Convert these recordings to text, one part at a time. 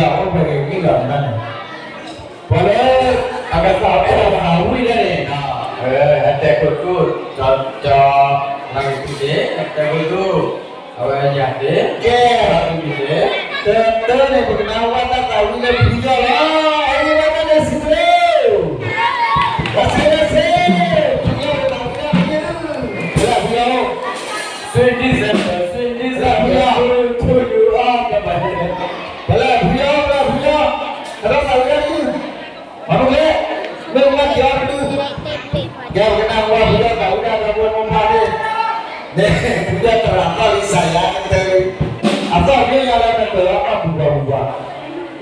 အိၣ်ပှဲၤဂ့ၤဝံၤလီၤန့ၣ်, ပှၤလၢအကစၢ်အဲၣ်ဒိးသးဝံၣ်ဒၣ်န့ၣ်, အတဲခိၣ်သူၣ်, ကၠီ, နဂ့ၤသုသ့, တဲခိၣ်သူၣ်, အဝဲညၣ်သ့, ကဲ, တၢ်တမံၤသ့, တၢ်တၢ်န့ၣ် ပကနၢ်ဟူဘၣ်တၢ်သးဝံၣ်လၢဖုယီၢ်လီၤ, အဝဲဘၣ်တၢ်န့ၣ်စံးတၢ်, ဝဲဆဲးဝဲဆဲး, ဖုယီၢ်ပသးဝံၣ်ဒၣ်ဖုယီၢ်, ဖုယီၢ်, Sweet December, Sweet December, to you all, ဖဲလၢဖုယီၢ်, ဖဲလၢဖုယီၢ်, ဖဲလၢသးဝံၣ်ဒၣ်ဖု, မနုၤလဲၣ်, မ့ၢ်မၤက့ၤအီၤတဒု, ကဲပကနၢ်ဟူဘၣ်ဖုယီၢ်သးဝံၣ်ဒၣ်ဒီပုၢ်ဝဲၢ်မိၢ်ပၢ်သ့ၣ်, န့ၣ်ဖုယီၢ်သရၣ်သီၣ်လံစးယၤကတၢၢ်, အသီၣ်မ့ၢ်ယၤလၢနကၢၤအီၤဘၣ်ပူၤဘၣ်ပူၤဘၣ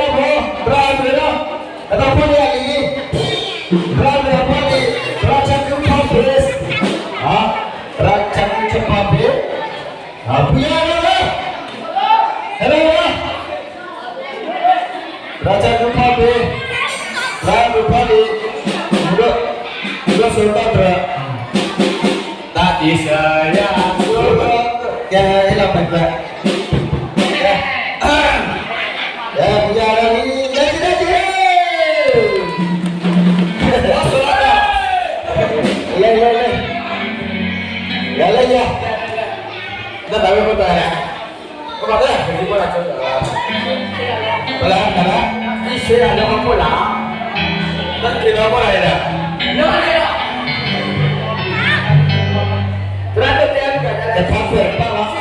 ်, ဝဲဖုယီၢ်, အဒီ ပှၤဒ့တၢ်ဖိ, ပှၤဒ့တၢ်ဖိ, သရၣ်အမုၢ်လီၤ, အတၢ်ဖီၣ်န့ၢ်အလံၤ, သရၣ်အမုၢ်အဖီၣ်န့ၢ်, သရၣ်ဆၢကုဖီၣ်ဖ့း, သရၣ်ဆၢကုဆၢဖီၣ်ဖ့း, ဖုယီၢ်လီၤလီၤ, ဟဲလီၤလီၤ, သရၣ်ဆၢကုဖီၣ်ဖ့း, သရၣ်မုၢ်ဖီၣ်န့ၢ်, ဒိၣ်စိတီၢ်တြၢၤ တၢ်ဒံးစၢၤယၤ, ကဲ, ဟဲလီၤပှဲၤပှဲၤ, ကဲ, ကဲ, ပယီၤလီၤလံ, ယဲက့ၤ, ယဲက့ၤ, လဲၤ, လဲၤ, လဲၤ, လဲၤ, လဲၤ, လဲၤ, တၢ်သးဝဲဖိတၢ်လဲၣ် ပဘၣ်တဲ, ပလၢ, ပလၢ, ယဆှၢယၤလၢဟီၣ်ခိၣ်လာ်, တၢ်က့ၤလၢဟီၣ်ခိၣ်လာ်န့ၣ်ဒီး, သရၣ်တဲ, တခါဖဲပၢ်လီၤ,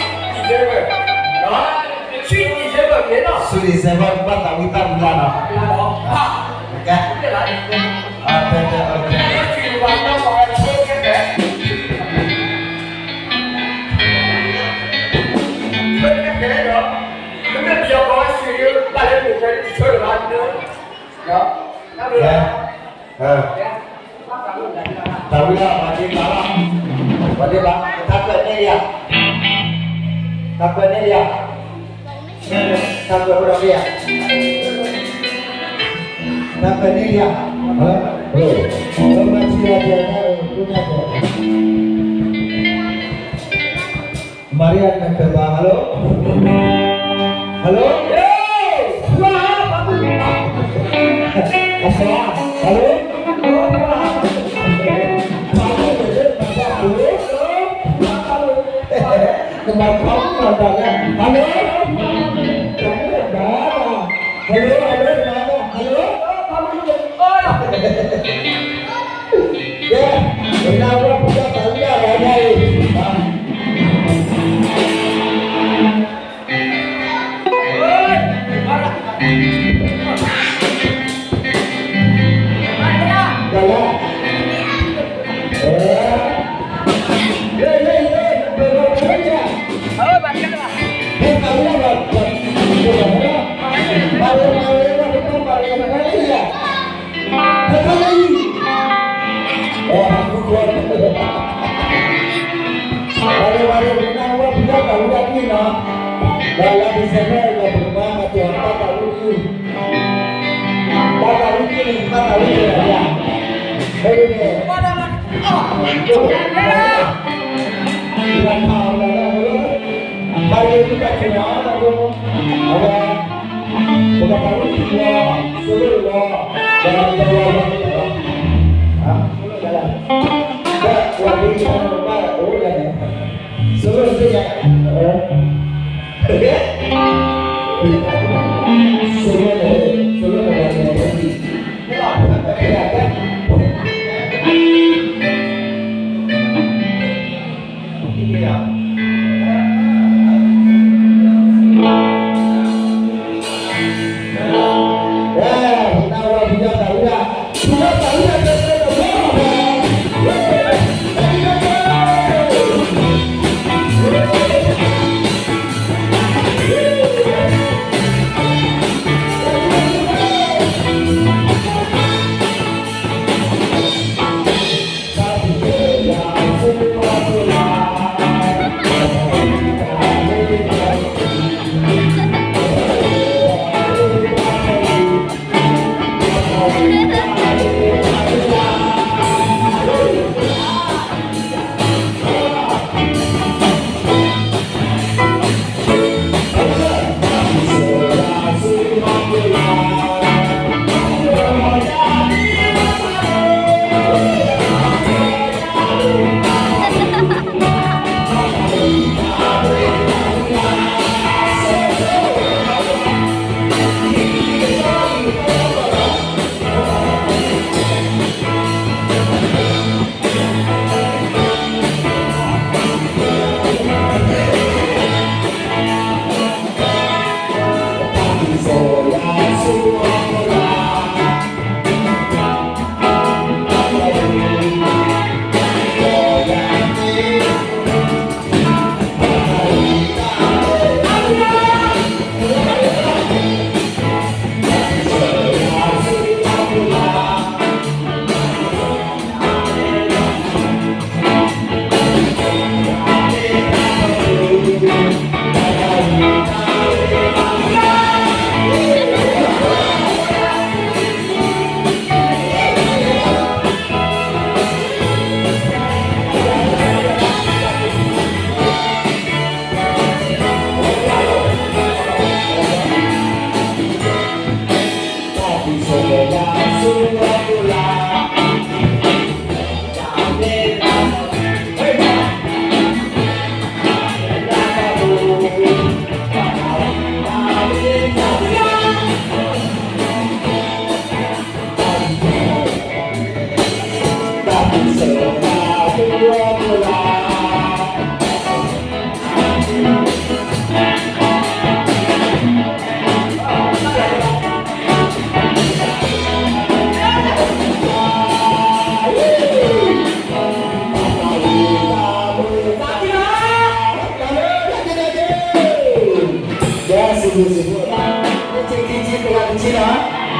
December, December, December ဘၣ်သးဝံၣ်တၢ်မံၤလၢ်နီၤ, ကဲ, အတဲတဲ, သးဝံၣ်လၢပှၤဒ့ဘၣ်လီၤ, ပှၤဒ့ဘၣ်, တၢ်ကွဲးန့ၢ်လံဧါ, တၢ်ကွဲးန့ၢ်လံဧါ, တၢ်ကွဲးအိၣ်ဒီးမ့ၢ်ဧါ, တၢ်ကွဲးန့ၢ်လံဧါ, မၤဆံးလီၤကဲ, မၤရံနကဘၣ်, hello, hello, အစှၤ, hello, hello, နမၤခီမီၤတၢ်လဲၣ်, hello, hello, hello, hello, ကဲ, ပနၢ်ဟူဘၣ်ဖုယီၢ်သးဝံၣ်ဒၣ်လၢညါအံၤ, ဝဲ, ဝဲ, ဝဲ, ပနၢ်ဟူဘၣ်ဖုယီၢ်သးဝံၣ်ဒၣ်ဒ်န့ၣ်နီၤ, ဒီးလါ December ဒီးပကဘၣ်မၤစၢၤတၢ်သးဝံၣ်ဒ်, တၢ်သးဝံၣ်ဒ်န့ၣ် တၢ်သးဝံၣ်ဒ်န့ၣ်, ဖဲန့ၣ်, လၢခါအံၤလီၤ, ဖါယံၤ တၢ်ဆူၣ်န့ၣ်အီၤလီၤ, အဝဲ, ပကပာ်ဝဲထံလီၤ, ဆိလိၣ်လီၤ, ဒီးပလီၤလီၤ, ဆိလိၣ်လီၤ, ဒီးပှၤဒ်န့ၣ်ဘၣ်အိၣ်ဒ်န့ၣ်, ဆိလိၣ်သ့ၣ်ညါ, ဆိလိၣ်န့ၣ်, ဆိလိၣ်န့ၣ်, ဝဲ, ပနၢ်ဟူဘၣ်ဖုယီၢ်သးဝံၣ်ဒၣ်, ဖုယီၢ်သးဝံၣ်ဒၣ်တဲတဲဒီး, တကလးတဆံနီၤ, တကလးတဆံနီ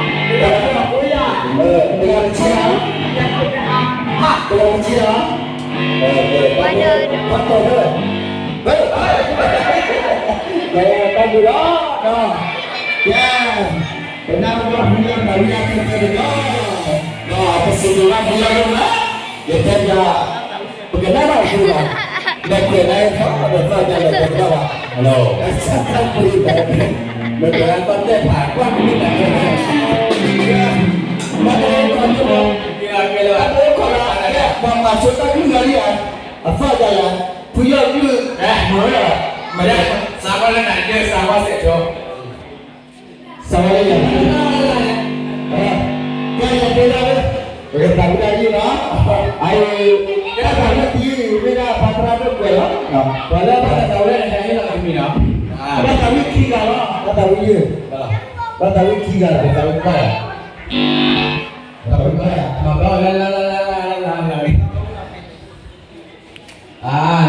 ၤ, တကလးတဆံနီၤ, တကလးတဆံနီၤ, တၢ်ဘျုးလီၤ, ကဲ, ပနၢ်ဟူဘၣ်ဖုယီၢ်တၢ်ဝံတၢ်ယိာ်တနီၤ, ဒီးပစံးဘျုးဘၣ်ဖုယီၢ်ဒိၣ်မး, ယတဲပျး ပကနၣ်ဘၣ်အဃိလီၤ, လဲၤကွဲးလၢထီၣ်ဒီးသီၣ်ဒ်လဲၣ်တဘၣ်ဘၣ်, မ့ၢ်ပှၤသီၣ်တဲဖးကွၢ်ကမ့ၢ်တၢ်ကဲ, ဘၣ်တၢ်အိၣ်ခိးလီၤ, ဘၣ်မၤဆိတၢ်ကလုၢ်ဂၤလံဧါ, အသီၣ်ဒ်လဲၣ်, ဖုယီၢ်ကလုၢ်, မၤဝဲ, မၤဒ်, စးဘၣ်လၢနၤဒ်စးဘၣ်စဲးထီ စးဝဲလၢယၤ, ကဲယတဲဒၣ်လၢ, ပကသးဝံၣ်တၢ်ယံာ်လီၤ, အအံၤ, တၢ်သးဝံၣ်တယံာ်မ့ၢ်ဒၣ်ဖးသရၣ်ဒိၣ်ကွဲးလီၤ, ပှၤလၢဘၣ်တၢ်သးဝံၣ်လၢနဟဲဟ့ၣ်လီၤတမံၤလီၤ, ဘၣ်သးဝံၣ်ခံဂၤလီၤ, ဘၣ်သးဝံၣ်ယဲၢ်, ဘၣ်သးဝံၣ်ခံဂၤလီၤ, သးဝံၣ်ဘၣ်ယၤ, သးဝံၣ်ဘၣ်ယၤ, မၤဘၣ်ဝဲလၢ